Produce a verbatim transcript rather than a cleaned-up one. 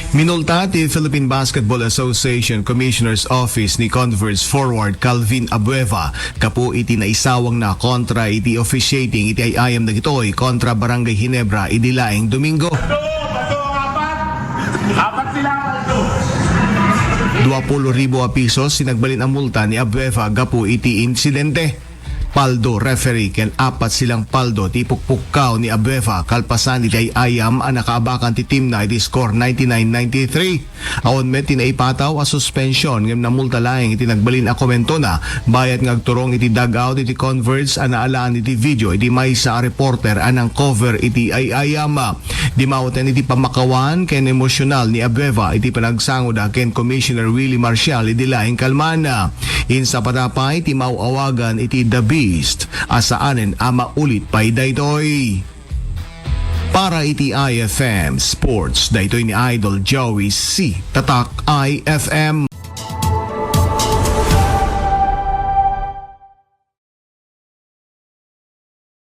Minulta ti Philippine Basketball Association Commissioner's Office ni Converse forward Calvin Abueva gapu iti naisawangna kontra iti officiating iti ay-ayam dagitoy kontra Barangay Ginebra idi laeng Domingo. Apat sila, paldo. Dua pulo ribu a pisos ti nagbalin a multa ni Abueva gapu iti insidente. Paldo referee ken apat silang paldo ti ipukpukkaw ni Abueva kalpasan iti ay-ayam a nakaabakan ti teamna iti score ninety-nine ninety-three. Awan met ti naipataw a suspension ngem namulta laeng iti nagbalin a komentona bayat nga agturong iti dugout iti Converse a naalaan iti video iti maysa a reporter a nang-cover iti ay-ayam. Dimawten iti pammakawan ken emosyonal ni Abueva iti panagsangoda ken Commissioner Willie Marcial idi laeng kalman. Insapata pay ti maaw-awagan iti The Beast a saanen a maulit pay daytoy. Para iti I F M Sports, daytoy ni Idol Joey C. Tatak I F M.